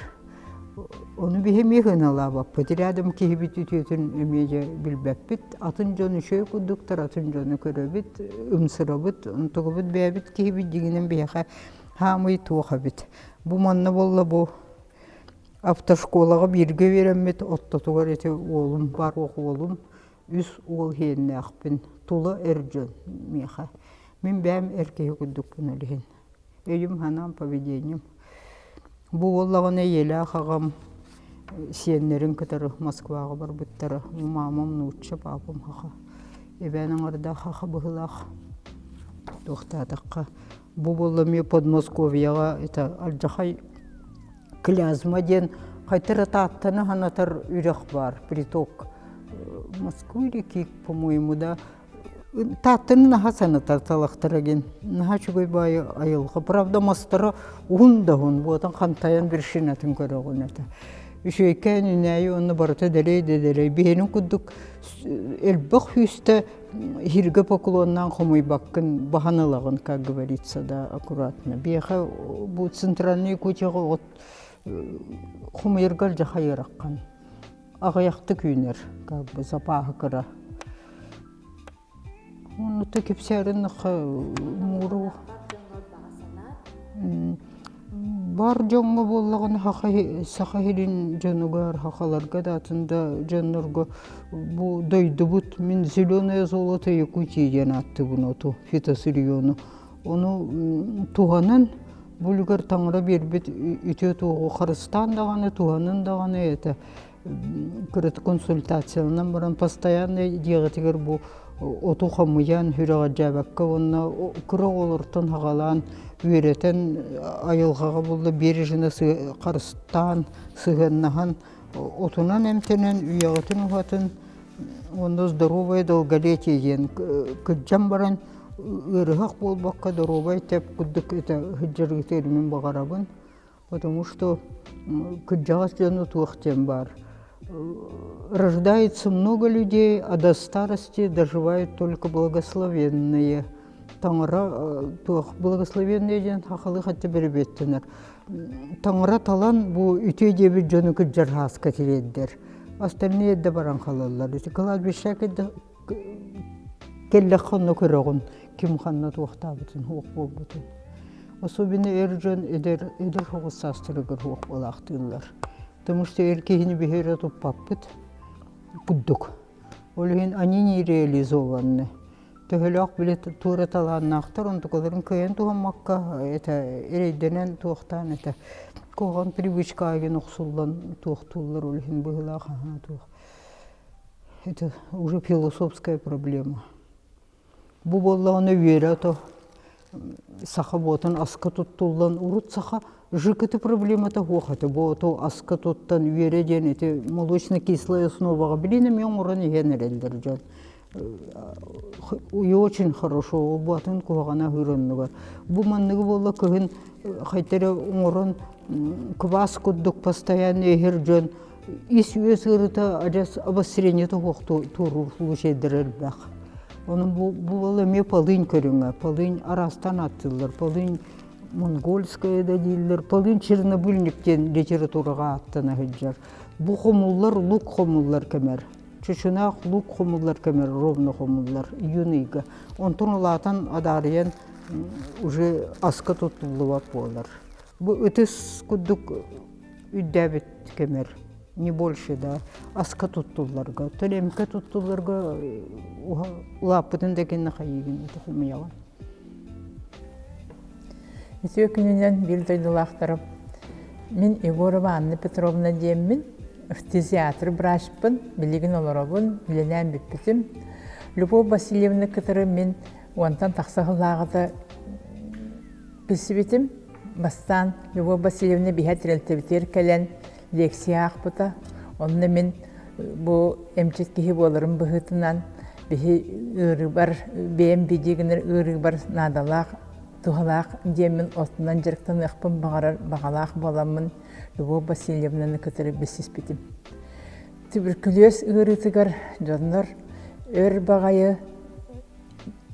Ону биһи эмиэ сыаналаабаппыт. Рядом киһибит үтүөтүн эмиэ дьэ билбэппит. Атын дьон үчүгэй курдуктар, атын дьону көрөбүт, ымсырабыт, онтугубут бэйэбит киһибит дьиҥинэн биһиэхэ хаамый туох эбит. Бу манна буолла бу автошколаҕа бииргэ үөрэммит ортотугар ити уолум бар уолум үс уол иһиэннээхпин тула эр дьон миэхэ. Мин бэйэм эр киһи курдукпун ол иһин. Өйүм-санаам, поведением. Бу буоллаҕына ийэлээх аҕам сиэннэрин кытары Москваҕа барбыттара. Маамам нуучча, папам саха. Эбээн аҥардаах саха быһыылаах. Туохтаатахха. Бу буолла эмиэ Подмосковьеҕа это алдьархай Клязьма диэн хайта эрэ Тааттаны санатар үрэх баар, приток Москвы реки, по-моему, да. Тааттаны наһаа санатар талахтара диэн. Наһаа үчүгэй баайы айылҕа. Правда, мастара уһун да уһун, буотан хантайан вершинатын көрөҕүн этэ. Үчүгэйкээн үүнээйи уонна барыта дэлэй да дэлэй. Биһиэнин курдук элбэх сүүстэ иһиргэ поклоннаан хомуйбаккын, баһан ылаҕын, как говорится, да, аккуратно. Биһиэхэ бу центральный Якутияҕа от хомуйарга алдьархай ыараххан. Аҕыйахтык үүнэр, как бы запаһа кыра. Оннута кэпсээрин мууру Бар дьоҥҥо буоллаҕына Саха сирин дьонугар, сахаларга да атын да дьоннорго бу дойдубут мин «Зеленое золото Якутии» диэн ааттыыбын оту фитосырьену. Ону туһанан бу үлүгэр таҥара биэрбит үтүө туоҕу харыстаан даҕаны, туһанан даҕаны это кыратык консультацияланан баран постоянно дьиэҕитигэр бу оту хомуйан сүрэҕэлдьээбэккэ уонна кыра оҕолортон саҕалаан үөрэтэн айылҕаҕа булла бережно харыстаан сыһыаннаһан отунан эмтэнэн үйэҕитин уһатын уонна здоровое долголетие диэн кырдьан баран ыарыһах буолбакка доруобай тэп курдук это сылдьаргытыгар мин баҕарабын Потому что кырдьаҕас дьону туох диэн баар. Рождается много людей, а до старости доживают только благословенные. Таҥара туох благословенные диэн сахалыы хатта бэрибиэттэнэр. Таҥара талан бу үтүө диэбит дьону кырдьар һааска тириэрдэр. Остальные эрдэ баран хаалаллар. Кладбище Кэллэххэ онно көрөҕүн, ким ханна туохтаабытын, суох буолбутун. Особенно эр дьон эдэр, эдэр соҕус саастарыгар суох буолаахтыыллар. Потому что эр киһини биһи эрэ туппаппыт курдук. Ол иһин они не реализованы. Төһөлөөх били туора талааннаахтар онтукаларын кыайан туһаммакка это эрэйдэнэн туохтаан это куһаҕан привычка аайын охсуллан туохтууллар ол иһин быһыылаах аһаа туох Это уже философская проблема. Бу буоллаҕына үөрэ ото саха буотун аска туттуллан урут саха ЖКТ проблемата суох этэ. Бу ото аска туттан үөрэ диэн ити молочно-кислая основаҕа билин эмиэ оҥорон иһэн эрэллэр дьон. И очень хорошо, ол буотун куһаҕана аһыыр оннугар. Бу манныгы буолла кыһын хайта эрэ оҥорон квас курдук постоянно иһэр дьон ис-үөс ыарыыта адьас обострениета суох туоруур случайдара элбэх. Онон бу, бу уол эмиэ полынь көрүҥэ. Полынь араастаан ааттыыллар. Полынь монгольская да дииллэр, полынь чернобыльник диэн литератураҕа ааттана сылдьар. Бу хомуллар лук хомуллар кэмэр. Чучунаах лук хомуллар кэмэр ровно хомуллар июнь ыйга. Онтон улаатан адаарыйан уже аска туттуллубат буолар. Бу ытыс курдук үрдээбит кэмэр не больше да аска туттулларга төлөмкө туттулларга улааппытын да кэннэ хайыыгын ити хомуйаҕын Үтүө күнүнэн биир дойдулаахтарым. Мин Егорова Анна Петровна диэммин, фтизиатр врачпын, билигин олоробун, үлэлээн бүппүтүм. Любовь Васильевна кытары мин уонтан тахса сыллааҕыта Билсибитим, бастаан Любовь Васильевна биһэ тэрилтэбитигэр кэлэн лекция аахпыта. Онно мин бу эмчит киһи буоларым быһыытынан биһи ыарыыбар, бэйэм бидии гынар ыарыыбар наадалаах, туһалаах диэммин отунан дьарыктаныахпын баҕарар баҕалаах буоламмын Любовь Васильевнаны кытары билсиспитим. Туберкулез ыарыытыгар дьоннор өр баҕайы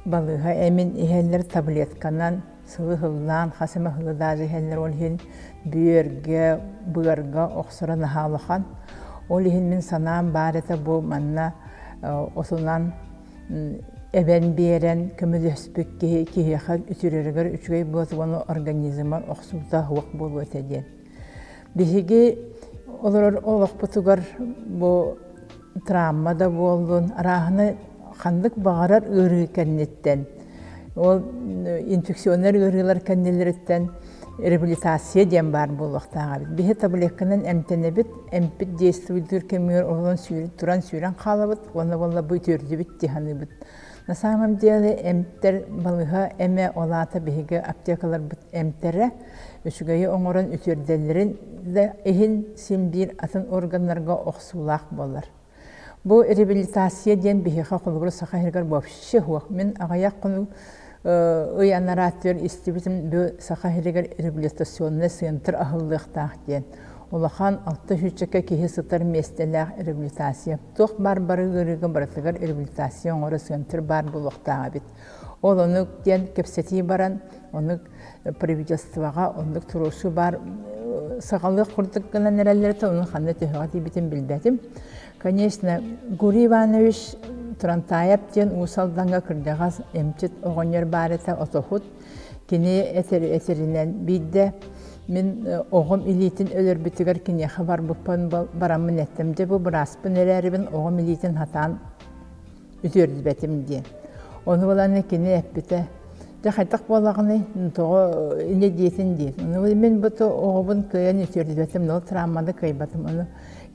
Балыыһа эмин иһэллэр таблетканан сылы сыллаан хас эмэ сылы даже иһэллэр ол иһин бүөргэ, быарга охсоро наһаа улахан. Ол иһин мин санаам баар этэ бу манна отунан эбэн биэрэн көмөлөспүт киһи киһиэхэ үтүрэригэр үчүгэй буолуо уонна организмар охсуута суох буолуо этэ диэн. Биһиги олорор олохпутугар бу травма да буоллун, арааһынай ханнык баҕарар ыарыы кэнниттэн, ол инфекционнай ыарыылар кэннилэриттэн реабилитация диэн баар буолуохтаах эбит. Биһи таблетканан эмтэнэбит, эмпит действуйдуур кэмигэр олорон туран сүүрэн хаалабыт уонна буолла бу үтүөрдүбүт дии саныыбыт. На самом деле эмтэр балыыһа эмэ ол аата биһиги аптекаларбыт эмтэрэ үчүгэйи оҥорон үтүөрдэллэрин да иһин син биир атын органнарга охсуулаах буолар. Бу реабилитация диэн биһиэхэ холобур Саха сиригэр вообще суох. Мин аҕыйах хонук ый анараа өттүгэр истибитим бу Саха сиригэр реабилитационный центр аһыллыахтаах диэн. Улахан алта сүүсчэкэ киһи сытар миэстэлээх реабилитация. Туох баар бары ыарыыга барытыгар реабилитация оҥоро центр баар буолуохтаах эбит. Ол оннук диэн кэпсэтии баран, оннук правительствоҕа оннук туруорсуу баар саҕалыах курдук гынан эрэллэр этэ, ону ханна төһөҕө тиийбитин билбэтим. Конечно, Гурий Иванович Турантаев диэн Уус Алдаҥҥа кырдьаҕас эмчит оҕонньор баар этэ, отоһут. Кини этэр этэринэн биирдэ мин оҕом илиитин өлөрбүтүгэр киниэхэ барбыппын бараммын эттим. Дьэ бу бырааспын эрээрибин оҕом илиитин хатаан үтүөрдүбэтим диэн. Ону булан кини эппитэ, дьэ хайдах буолаҕыный, тоҕо инньэ диэтин диэн. Ону мин бу оҕобун кыайан үтүөрдүбэтим, ол травманы кыайбатым. Ону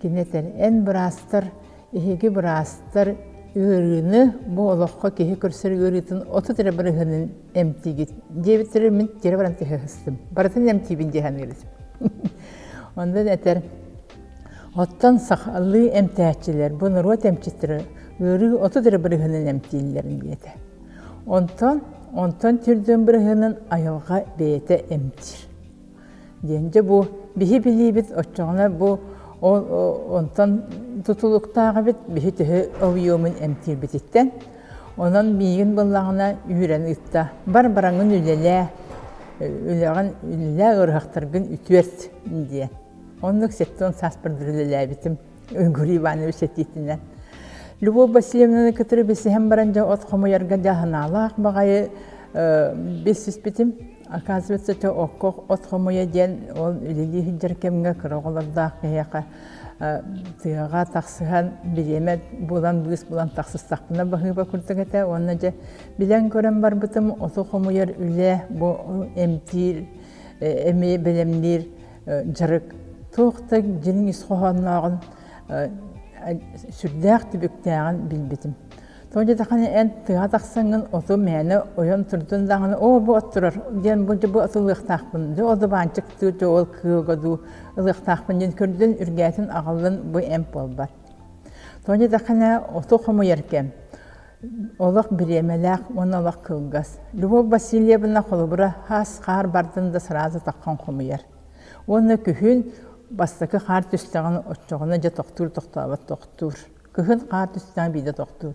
кини этэр, эн быраастар, эһиги быраастар ыарыыны, бу олоххо киһи көрсөр ыарыытын 30 эрэ бырыһыанын эмтиигит диэбиттэрэ мин тиэрэ баран түһэ Барытын эмтиибин дии саныыр Онон этэр, Оттон сахалыы эмтээччилэр, бу норуот эмчиттэрэ ыарыы 30 эрэ бырыһыанын эмтииллэрин диэтэ. Онтон, онтон түрдүөн бырыһыанын айылҕа бэйэтэ эмтиир. Диэн дьэ бу биһи билиибит оччоҕуна бу онтон тутулуктаах эбит биһи төһө объемун эмтиирбититтэн. Онон миигин буллаҕына үүрэн ыытта. Бар бараҥҥын үлэлээ, үлэҕин үлэлээ ыарыһахтаргын үтүөрт диэн. Оннук 70 сааспар үлэлээбитим Гурий Иванович этиитинэн. Любовь Васильевнаны кытары билсиһэн баран дьэ от хомуйарга дьэ санаалаах баҕайы билсиспитим. Оказывается, это окко от хомуйа диэн ол үлэлии сылдьар кэмҥэ кыра оҕолордоох киһиэхэ тыаҕа тахсыһан бириэмэ булан быыс булан тахсыстахпына баһыыба курдук этэ. Уонна дьэ билэн көрөн барбытым оту хомуйар үлэ бу эмтиир эмиэ бэлэмниир дьарык туох да дьиҥ ис хоһооннооҕун сүрдээх түбүктээҕин билбитим. Тоҕо диэтэххинэ эн тыаҕа тахсаҥҥын оту мээнэ ойон турдун даҕаны оо бу от турар диэн бу бу оту ылыахтаахпын дьэ ол дубаанчык дуу дьэ ол кыылга дуу ылыахтаахпын диэн көрдүн үргээтин аҕаллын бу эмп буолбат. Тоҕо диэтэххинэ оту хомуйар кэм Олох бириэмэлээх уонна олох кылгас. Любовь Васильевна холобура хаас хаар бардын да сразу таххан хомуйар. Уонна күһүн бастакы хаар түстэҕин оччоҕуна дьэ тохтуур тохтообот тохтуур. Кыһын хаар түстэҕин биирдэ тохтуур.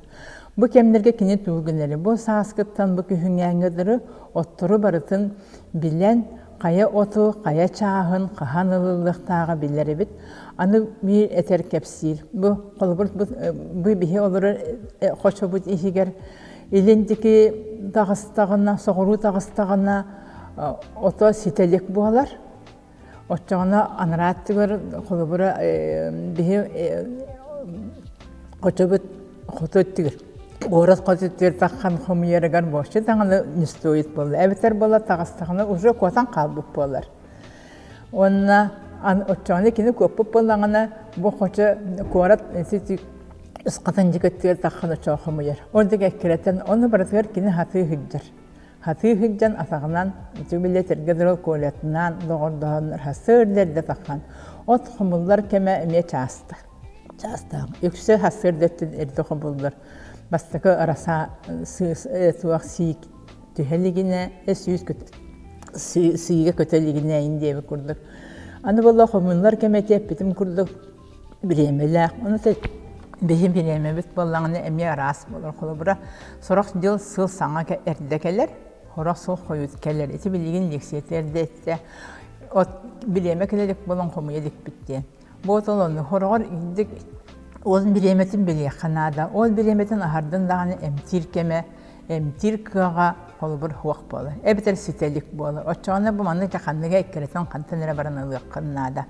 Бу кэмнэргэ кини тугу гынары бу сааскыттан бу күһүҥҥээҥҥэ дылы оттору барытын билэн хайа оту, хайа чааһын хаһан ылыллыахтааҕа биллэр эбит. Аны биир этэр кэпсиир. Бу холобур бу, бу биһи олорор хочобут иһигэр илин диэки таҕыстаҕына, соҕуруу таҕыстаҕына ото ситэлик буолар. Оччоҕуна анараа өттүгэр холобура биһи хочобут хоту өттүгэр куорат хоту өттүгэр таххан хомуйарыгар вообще даҕаны не стоит буолла. Эбэтэр буола таҕыстаҕына уже куотан хаалбыт буолар. Уонна оччоҕуна кини куоппут буоллаҕына бу хочо куорат ысхатын дьик өттүгэр таххан оччоҕо хомуйар. Ол дьик эккирэтэн ону барытыгар кини хатыы сылдьар. Хатыы сылдьан атаҕынан ити билэтэргэ дылы Колятынаан доҕордоһоннор сарсыарда таххан от хомуллар кэмэ эмиэ чааста. Чаастаах. Үксэ сарсыарда өттүн эрдэ хомуллар. Бастакы араса туох сиик түһэ илигинэ, сүүс сиигэ көтө илигинэ ин диэбит курдук. Аны буолла хомуллар кэмэ эппитим курдук бириэмэлээх. Ону биһи бириэмэбит буоллаҕына эмиэ араас буолар. Холобура, сорох дьыл сыл саҥа эрдэ кэлэр, сорох сыл хойут кэлэр. Ити билигин лиэксийэтэ эрдэ эттэ. От бириэмэ кэлэ илик буолан хомуйа иликпит диэн. Бу ол онно хороҕор инник ол бириэмэтин билиэххэ наада. Ол бириэмэтин аһардын даҕаны эмтиир кэмэ, эмтиир кыаҕа холобур суох буолар. Эбэтэр ситэ илик буолар. Оччоҕуна бу маннык ханныга эккирэтэн хантан эрэ баран ылыаххын наада.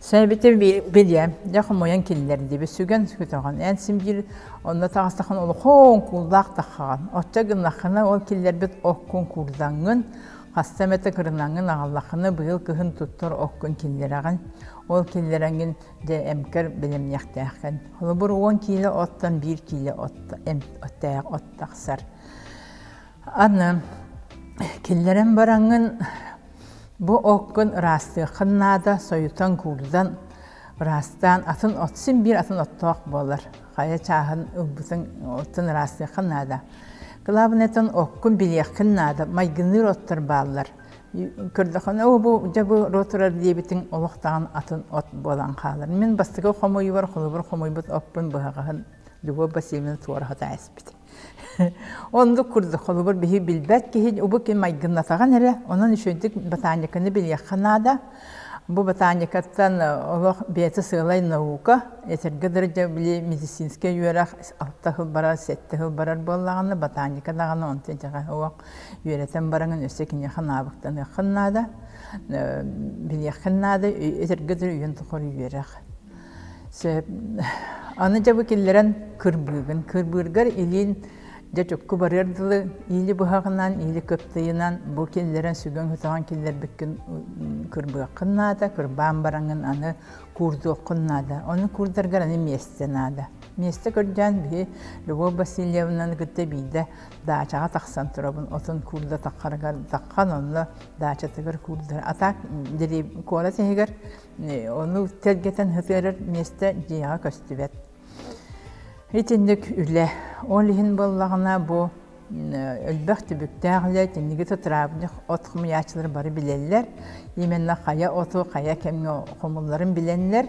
Сэбитэ билиэм, дьэ хомуйан киллэрдибит, сүгэн көтөҕөн. Эн син биир онно таҕыстаххына улахан кууллаах таххаҕын. Оччо гыннаххына ол киллэрбит оккун куурдаҥҥын, Хаста эмэтэ кырынаҥҥын аҕаллаххына быйыл кыһын туттар оккун киллэрэҕин. Ол киллэрэҥҥин дьэ эмкэр бэлэмниэхтээххин. Холобур 10 киилэ оттон 1 киилэ от, эмтээх от тахсар. Аны киллэрэн бараҥҥын бу оккун ыраастыаххын наада, сойутан куурдан ыраастаан атын от син биир атын оттоох буолар. Хайа чааһын ылбытыҥ оттон ыраастыаххын наада. Кылаабынайтан оккун билиэххин наада, майгынныыр оттор бааллар. Көрдөххүнэ, оо бу дьэ бу ротурар диэбитиҥ олох даҕаны атын от буолан хаалар. Мин бастакы хомуйуубар холобур хомуйбут оппун быһаҕаһын Любовь Васильевна туора сатаа испит. Оннук курдук, холобур, биһи билбэт киһи убу ким майгыннатаҕын эрэ, онон үчүгэйдик ботаниканы билиэххэ наада. Бу ботаникаттан олох бэйэтэ сыалай наука, этэргэ дылы били медицинскэй үөрэх алта сыл барар, сэттэ сыл барар буоллаҕына, ботаника даҕаны онтон итэҕэһэ суох үөрэтэн бараҥын өссө киниэхэ наабыктаныаххын наада, билиэххин наада, этэргэ дылы үйэн тухары үөрэх. Сөп. Аны дьэ бу киллэрэн кырбыыгын. Кырбыыргар илиин дьэ чукку барыар дылы иили быһаҕынан, иили кыптыйынан бу киллэрэн сүгэн көтөҕөн киллэрбиккин кырбыаххын наада, кырбаан бараҥын аны куурдуоххун наада. Ону куурдаргар аны миэстэ наада. Миэстэ көрдөөн биһи Любовь Васильевнаны кытта биирдэ даачаҕа тахсан турабын. Отун куурда таххарыгар таххан онно даачатыгар куурдар. А так куорат иһигэр Ону тэлгэтэн сытыарар миэстэ дьиэҕэ көстүбэт. Итинник үлэ. Ол иһин буоллаҕына бу элбэх түбүктээх үлэ, итинниги травник от хомуйааччылар бары билэллэр. Именно хайа оту хайа кэмҥэ хомулларын билэннэр,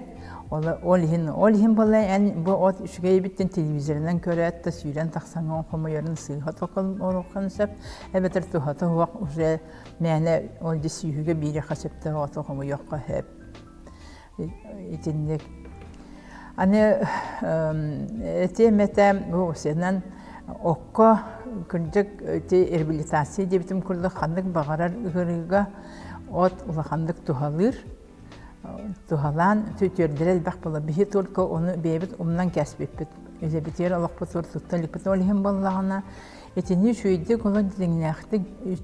ол иһин ол иһин буолла эн бу от үчүгэй эбиттэн телевизорынан көрөөт да сүүрэн тахсаҥҥын хомуйарын сыыһа оҥоруоххун сөп, эбэтэр туһата суох уже Мээнэ ол дьэ сүүһүгэ биириэххэ сөптөөх оту хомуйуохха сөп. Итинник. Аны этиэм этэ бу сенан окко кырдьык ити реабилитация диэбитим курдук ханнык баҕарар ыарыыга от улаханнык туһалыыр. Туһалаан түөрдэрэ элбэх буолар. Биһи только ону бэйэбит умнан кээспиппит. Үлэбитигэр олохпутугар тутта иликпит. Ол иһин буоллаҕына Итини үчүгэйдик олох дириҥнээхтик,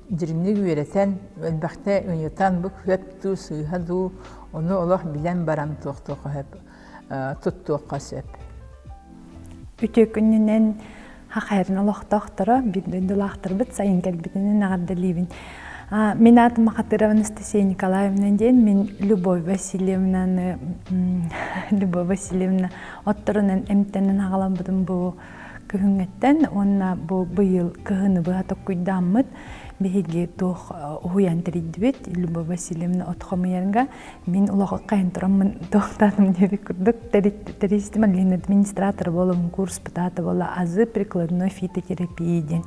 дириҥник үөрэтэн, элбэхтэ ыйытан, бу сөп дуу, сыыһа дуу, ону олох билэн баран туохтуохха сөп, туттуохха сөп. Үтүө күнүнэн Хахайрын олохтоохторо, биир дойдулаахтарбыт сайын кэлбитинэн эҕэрдэлиибин. Мин аатым Махатырова Анастасия Николаевна диэн, мин Любовь Васильевнаны Любовь Васильевна отторунан эмтэнэн аҕаламмытым бу Кыһыҥҥыттан уонна бу быйыл кыһыны быһа токкуйдааммыт биһиги туох уһуйан тэрийдибит Любовь Васильевна от хомуйарга мин улахан хайан тураммын туохтаатым диэбит курдук тэрийистим администратор буолабын курс пытаата буола азы прикладной фитотерапии диэн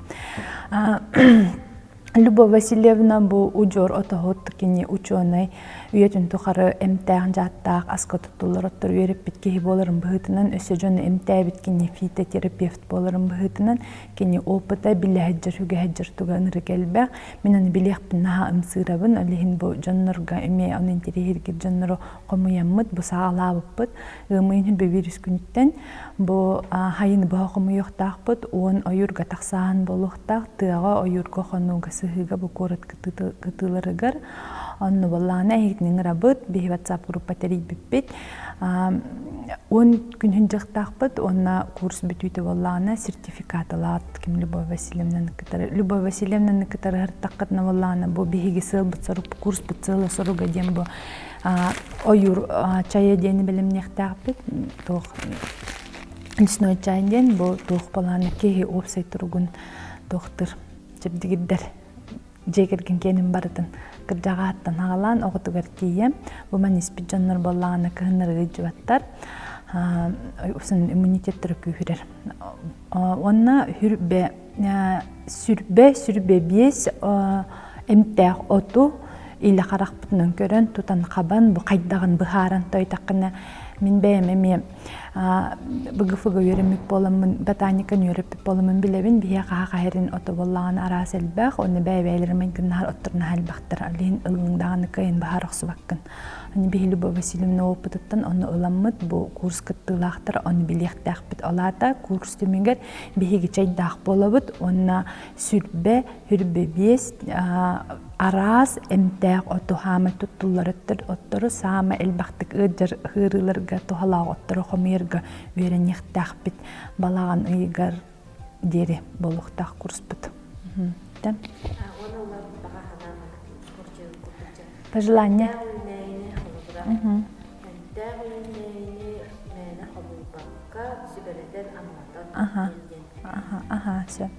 Любовь Васильевна бу удьуор отоһут кини учуонай үйэтин тухары эмтээх дьааттаах аска туттуллар оттор үөрэппит киһи буоларын быһыытынан өссө дьону эмтээбит кини фитотерапевт буоларын быһыытынан кини опыта билэ сылдьар үгэ сылдьар туга ынырык элбэх мин аны билиэхпин наһаа ымсыырабын ол иһин бу дьоннорго эмиэ ону интэриэһиргиир дьоннору хомуйаммыт бу саҕалаабыппыт ыамыйын хүрбэ биир күнүттэн Бу хайыны быһа хомуйуохтаахпыт, уон ойуурга тахсааһын буолуохтаах, тыаҕа, ойуурга, хонууга, сыһыыга бу куорат кытыыларыгар. Онно буоллаҕына эһигитин ыҥырабыт, биһи WhatsApp группа тэрийбиппит. Уон күнүн дьахтаахпыт уонна курс бүтүүтэ буоллаҕына сертификат ылаат ким Любовь Васильевнаны кытары Любовь Васильевнаны кытары һыртаххытына буоллаҕына бу биһиги сыалбыт сорук курспут сыала соруга диэн бу ойуур чайа диэни бэлэмниэхтээхпит туох лесной чай диэн бу туох балаана киһи уопсай туругун туохтур чэбдигирдэр дьиэ кэргэн киэнин барытын кырдьаҕаһыттан аҕалаан оҕотугар тиийэ бу ман испит дьоннор буоллаҕына кыһыннары ыалдьыбаттар иммунитеттара күүһүрэр уонна хүрбэ сүрбэ сүрбэ биэс эмтээх оту илэ харахпытынан көрөн тутан хабан бу хайдаҕын быһааран тойтаххына мин бэйэм эмиэ. БГФ-га үөрэммит буоламмын, ботаниканы үөрэппит буоламмын билэбин. Биһиэхэ хаһа хаһарын ото буоллаҕына араас элбэх, уонна бэйэ-бэйэлэрин майгыннаһар оттор наһаа элбэхтэр. Ол иһин ыллыҥ даҕаны кыайан баһаар охсубаккын. Аны биһи Люба Васильевна опытыттан ону ыламмыт бу курс кыттыылаахтара ону билиэхтээхпит. Ол аата курс түмүгэр биһиги чайдаах буолабыт уонна сүрбэ, хүрбэ биэс араас эмтээх оту хаамай туттуллар оттору саамай элбэхтик ыалдьар ыарыыларга туһалаах оттору хомуйарга үөрэниэхтээхпит балаҕан ыйыгар диэри буолуохтаах курспут. Пожелание. Аха, аха, сөп.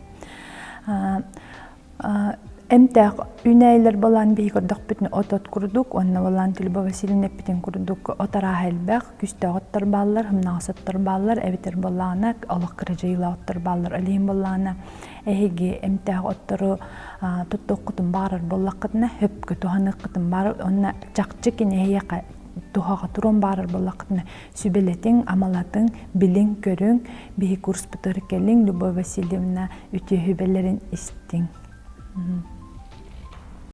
Эмтээх үүнээйилэр балаан биһи көрдөхпүтүнэ от-от курдук уонна балаан Люба Васильевна эппитин курдук от арааһа элбэх, күүстээх оттор бааллар, сымнаҕас оттор бааллар, эбэтэр буоллаҕына олох кыра дьайыылаах оттор бааллар. Ол иһин буоллаҕына эһиги эмтээх оттору туттуоххутун баҕарар буоллаххытына сөпкө туһаныаххытын баар уонна чахчы кини эһиэхэ туһаҕа туруон баҕарар буоллаххытына сүбэлэтиҥ, амалатыҥ, билиҥ-көрүҥ, биһи курспутугар кэлиҥ, Любовь Васильевна үтүө сүбэлэрин истиҥ.